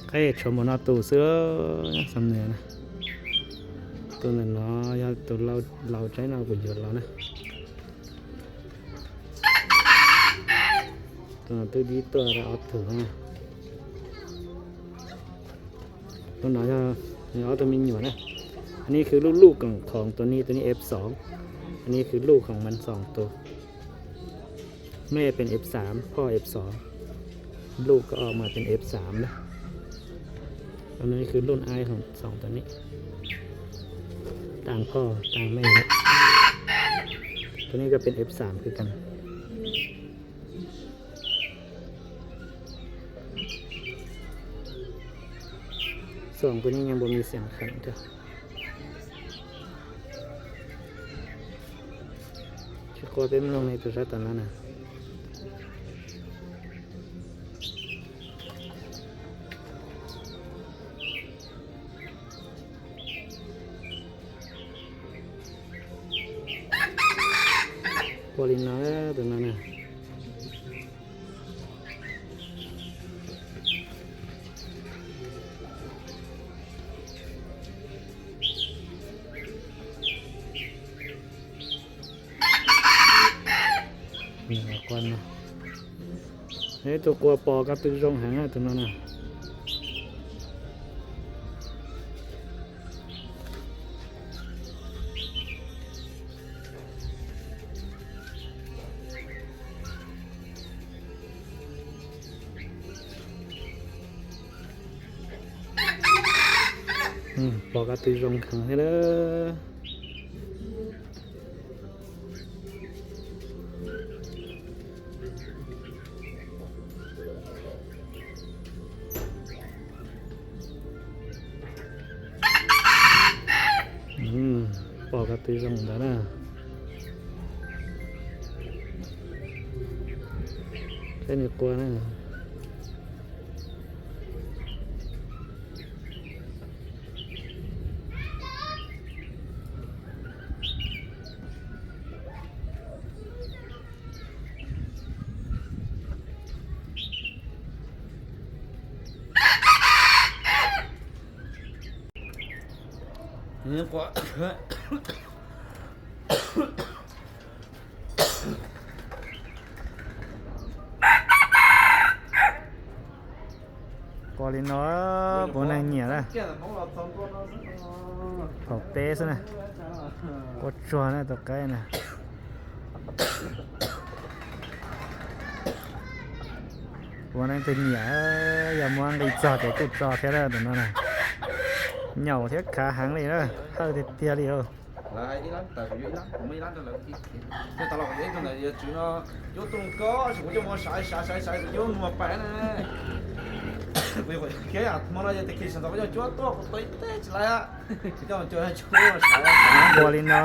Qheb tshuav npaum no tus xwb, nyob Xam Nuas na. Tus ntawm no yog tus laus tsaib no kuv yuav los na. Tus no twb dib tuaj ob tug na. Tus no yog ob tug me nyuam na. Anv ni khwv lub luj koom khoom tus ni, tus ni F xov. Anv ni khwv luj khoom mas xoom tus. Mej pes F xav, phoj F xov. Luj ko mas pes F xav na. Anv ni khwv luj aib khoom xoom tus ni. Taag phoj taag mej na. Tus ni ko pes F xav khwv kag. Xoom tus ni nyaj npua mi xiam kheem thiab. Tsis qua peb mloog li tus sab tom no na. Qua li no tus no na. Ib tug qua pos ko tw zoo heev tus no na. Pos ko tw zoo heev thiab lawm. Pos ko tw zoo ntawd na. Peb nws qua na. Qua li no puav leej nyiam na. Thaum peb xwb na. Qua tsuag na tus qaib na. Puav leej twg nyiam, yog muab nqi txog ces kuj tso thiab tus no na. Nyaum thiab khav heev li na, hawj tiag tiag li os. Ua li no.